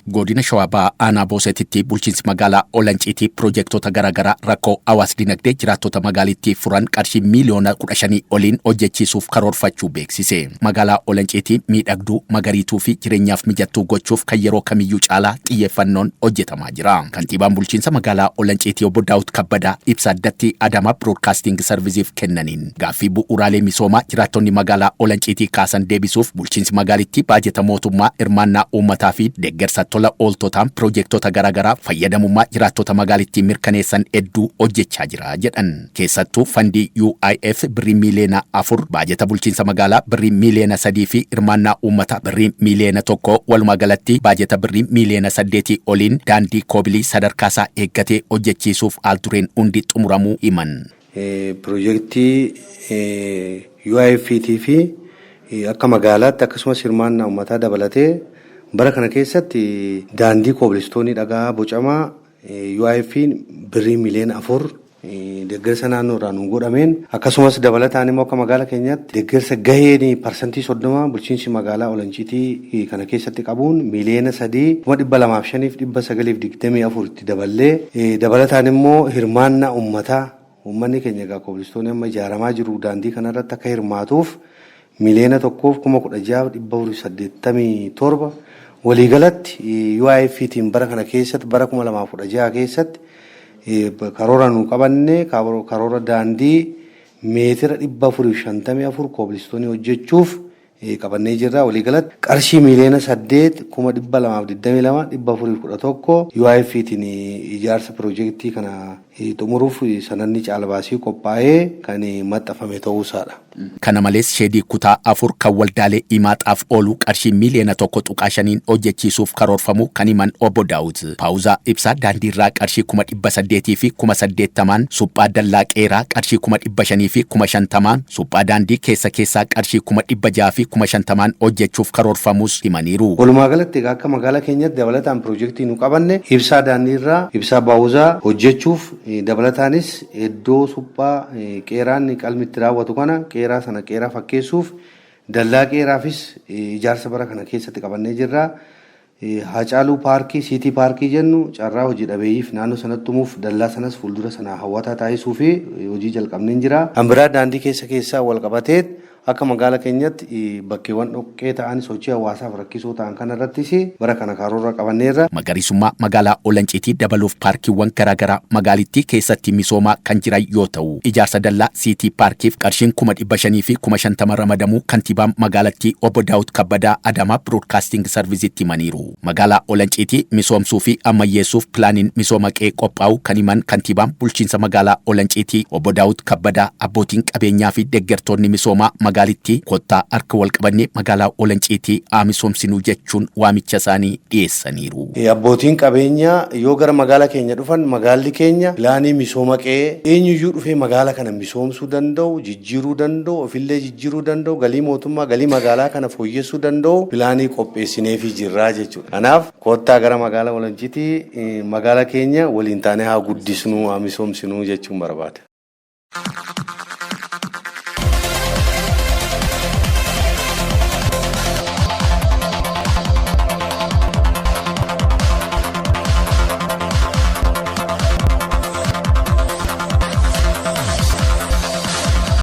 Godina Shawaa Bahaa Aanaa Boosetitti bulchiinsi magaalaa Olanciitii piroojektota garaagaraa rakkoo hawaas dinagdee jiraattota magaalittii furan qarshii miiliyoona 15 oliin hojjechiisuuf karoorfachuu beeksise. Magaalaa Olanciitii miidhagduu, magariituu fi jireenyaaf mijattuu gochuuf kan yeroo kamiyyuu caalaa xiyyeeffannoon hojjetamaa jira. Kantiibaan bulchiinsa magaalaa Olanciitii obbo Daawud Kabbadaa ibsa addatti Adaamaa Biroodkaasting Sarviziif kennaniin gaaffii bu'uuraalee misoomaa jiraattonni magaalaa Olanciitii kaasan deebisuuf bulchiinsi magaalittii baajeta mootummaa, hirmaannaa uummataa fi deeggarsa tola ooltotaan piroojektota garaagaraa fayyadamummaa jiraattota magaalittii mirkaneessan hedduu hojjechaa jira jedhan. Keessattuu fandii UIF birrii miiliyoona 4, baajeta bulchiinsa magaalaa birrii miiliyoona 3 fi hirmaannaa uummataa birrii miiliyoona 1, walumaa galatti baajeta birrii miiliyoona 8 oliin daandii koobilii sadarkaasaa eeggatee hojjechiisuuf haal-dureen hundi xumuramuu himan. Piroojeektii UIF fi akka magaalaatti akkasumas hirmaannaa uummataa dabalatee bara kana keessatti daandii koobilistoonii dhagaa bocamaa UIF birrii miiliyoona 4 deeggarsa naannoo irraa nu godhameen, akkasumas dabalataan immoo akka magaala keenyaatti deeggarsa gaheen 30% bulchiinsi magaalaa Olanciitii kana keessatti qabuun miiliyoona 3 205,924 itti daballee, dabalataan immoo hirmaannaa uummataa, uummanni keenya egaa koobilistoonii amma ijaaramaa jiru daandii kanarratti akka hirmaatuuf miiliyoona 1,16,487, waliigalatti UIFtiin bara kana keessatti, bara 2016 keessatti karoora nu qabanne, karoora daandii meetira 454 koobilistoonii hojjechuuf qabannee jirra. Waliigalatti qarshii miiliyoona 8 222,411 UIFtiin ijaarsa piroojeektii kana xumuruuf sanadni caalbaasii qophaa'ee kan maxxanfame ta'uusaadha. Kana malees sheedii kutaa 4 kan waldaalee Imaaxaaf oolu qarshii miiliyoona 1.5n hojjechiisuuf karoorfamu kan himan obbo Daawud, paawuzaa ibsaa daandiirraa qarshii 880,000n, suphaa dallaa qeeraa qarshii 550,000n, suphaa daandii keessa keessaa qarshii 650,000n hojjechuuf karoorfamus himaniiru. Walumaa galatti egaa akka magaalaa keenyatti dabalataan piroojeektii nu qabanne ibsaa daandiirraa, ibsaa baawuzaa hojjechuuf, dabalataanis iddoo suphaa qeeraan qalmi itti raawwatu kana qeeraa sana qeeraa fakkeessuuf dallaa qeeraafis ijaarsa bara kana keessatti qabannee jirra. Haacaaluu paarkii, siitii paarkii jennu, carraa hojii dhabeeyyiif naannoo sanatti uumuuf dallaa sanas fuuldura sana hawwataa taasisuu fi hojii jalqabnee jira. Kan biraa daandii keessa keessaa wal qabatee akka magaala keenyatti bakkeewwan dhoqqee ta'an, sochii hawaasaaf rakkisoo ta'an kanarrattis bara kana karoora qabanneerra. Magariisummaa magaalaa Olanciitii dabaluuf paarkiiwwan garaagaraa magaalittii keessatti misoomaa kan jiran yoo ta'u, ijaarsa dallaa siitii paarkiif qarshiin 550,000 ramadamuu kantiibaan magaalattii obbo Daawud Kabbadaa Adaamaa Biroodkaasting Sarvizitti himaniiru. Magaalaa Olanciitii misoomsuu fi ammayyeessuuf pilaaniin misooma qe'ee qophaa'uu kan himan kantiibaan bulchiinsa magaalaa Olanciitii obbo Daawud Kabbadaa, abbootiin qabeenyaa fi deeggartoonni misoomaa magaalittii kottaa harka wal qabannee magaalaa Olanciitii haa misoomsinuu jechuun waamicha isaanii dhiyeessaniiru. Abbootiin qabeenyaa yoo gara magaalaa keenya dhufan, magaalli keenya pilaanii misooma qe'ee eenyuyyuu dhufee magaala kana misoomsuu danda'u, jijjiiruu danda'u, ofillee jijjiiruu danda'u, galii mootummaa, galii magaalaa kana fooyyessuu danda'u pilaanii qopheessineefii jirraa jechuudha. Kanaaf kottaa gara magaalaa Olanciitii magaala keenya waliin taanee haa guddisnuu, haa misoomsinuu jechuun barbaada.